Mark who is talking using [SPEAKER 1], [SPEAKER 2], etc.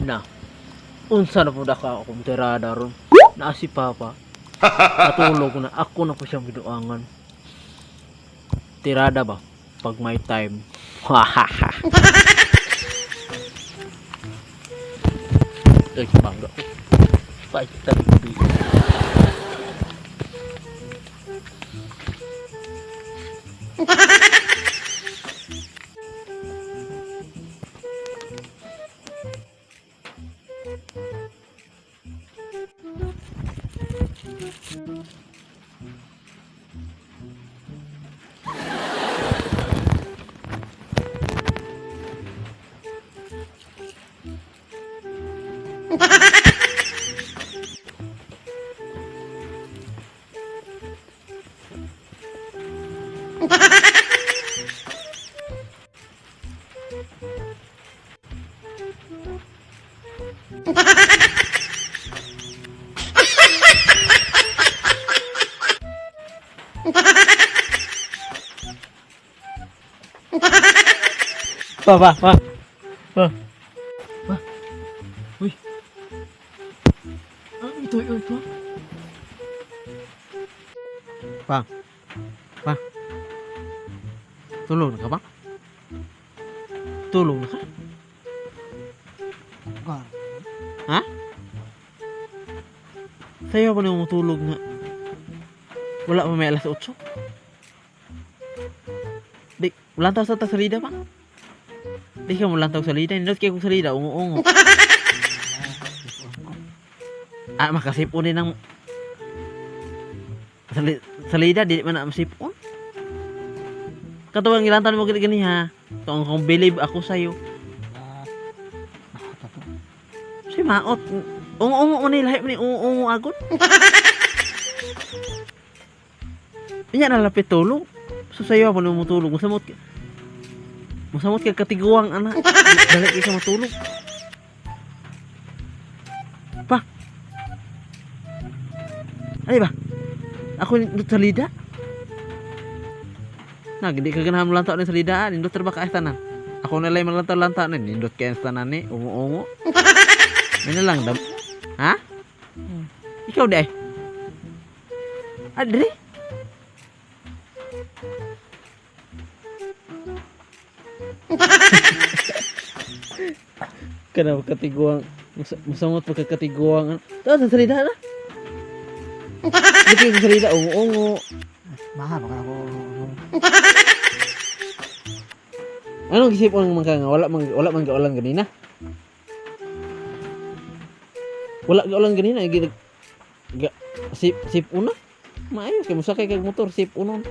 [SPEAKER 1] Na. Unsa na pud ako akong tirada ron. Naa si Papa. Natulog na ako na po siyang binuangan. Tirada ba? Pag may time. Ay, bangga ko. Paitan ko. Pa, pa, pa. Pa. Pa. Uy. Ah, ito, ito, ito. Pa. Pa. Tulog na ka ba? Tulog na ka?
[SPEAKER 2] Gar.
[SPEAKER 1] Ha? Sa'yo ba nang matulog nga? Wala pa may alas 8? Di, ulantaw sa salida pa? Di ka mulantaw sa salida. Nindot kayo kong salida, ungo-ungo. Ah, makasipon din ang salida, di man na masipon. Katuwang ilantan mo gani gani ha. Tuong kong believe ako sa'yo.
[SPEAKER 2] Ah. Nakatato.
[SPEAKER 1] Si maot. Ungo-ungo mo ni lahi mo ni ungo-ungo agad. Inya na lapit tulog. So sa'yo ako nung matulog. Masamot ka. Masamot ka katiguang anak. Dali ka matulog. Pa. Ay ba? Ako nindot salida. Nag, hindi ka ganahan mo lantaw ni salida. Ah. Nindot ra ba ka ay tanan? Ako na lang malantaw-lantaw ni. Nindot kay ang tanan ni. Ungo-ungo. May na lang. Dam ha? Ikaw di ay. Adre? Kana katiguang musamot pa katiguang. Taas sa salida na. Dito sa salida ungo-ungo.
[SPEAKER 2] Maha baka ako.
[SPEAKER 1] Anong gisipon man ka nga wala man gaulan ganina? Wala gaulan ganina gi ga, sip sip una. Maayo kay mosakay kag motor sip unon.